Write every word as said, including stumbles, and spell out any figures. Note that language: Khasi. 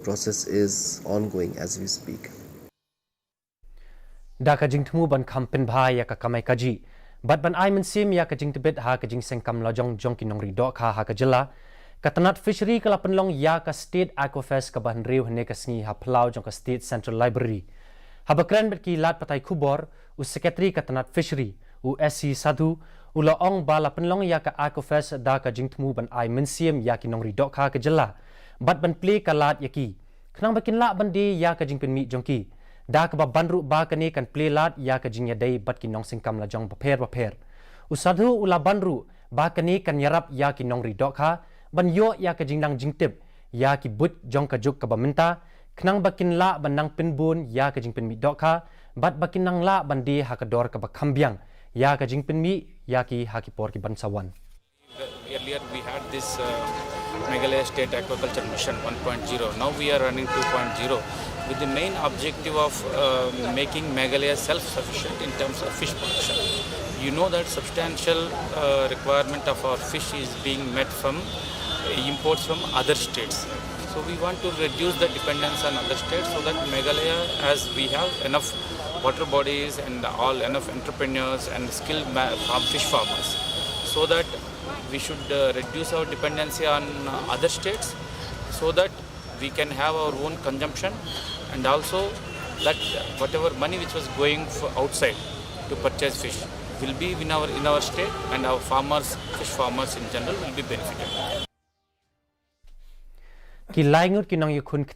Process is ongoing as we speak. Da ka jingthmu ban kham pynbha ïa ka kamai kajih bad ban ai mynsiem ïa ka jingtbit ha ka jingsengkam lajong jong ki nongri dohkha ha ka jylla, ka tnat Fishery ka la pynlong ïa ka State Aquafest kaba hynriew hynne ka sngi ha phyllaw jong ka State Central Library. Haba kren bad ki lad pathai khubor, u Secretary ka tnat Fishery, u S C Sadhu, u la ong ba la pynlong ïa ka Aquafest da ka jingthmu ban ai mynsiem ïa ki nongri dohkha ka jylla bad ban plie ka lad ïa ki khnang ba kin lah ban die ïa ka jingpynmih jong ki. Da kaba ban ruh ba kane kan plie lad ïa ka jingïadei bad ki nongsengkam lajong bapher bapher. U Sadhu u la ban ruh ba kane kan ïarap ïa ki nongri dohkha ban ïoh ïa ka jingnang jingtip ïa ki buit jong ka juk kaba mynta, khnang ba kin lah ban nang pynbun ïa ka jingpynmih dohkha bad ba kin nang lah ban die ha ka dor kaba kham biang ïa ka jingpynmih ïa ki ha ki por ki ban sa wan. Earlier, we had this uh, Meghalaya State Aquaculture Mission one point zero. Now we are running two point zero with the main objective of uh, making Meghalaya self-sufficient in terms of fish production. You know that substantial uh, requirement of our fish is being met from imports from other states. So we want to reduce the dependence on other states so that Meghalaya, as we have enough water bodies and all enough entrepreneurs and skilled ma- farm fish farmers, so that we should uh, reduce our dependency on uh, other states so that we can have our own consumption, and also that whatever money which was going for outside to purchase fish will be in our in our state, and our farmers, fish farmers in general, will be benefited. Ki laingut ki nongïakhun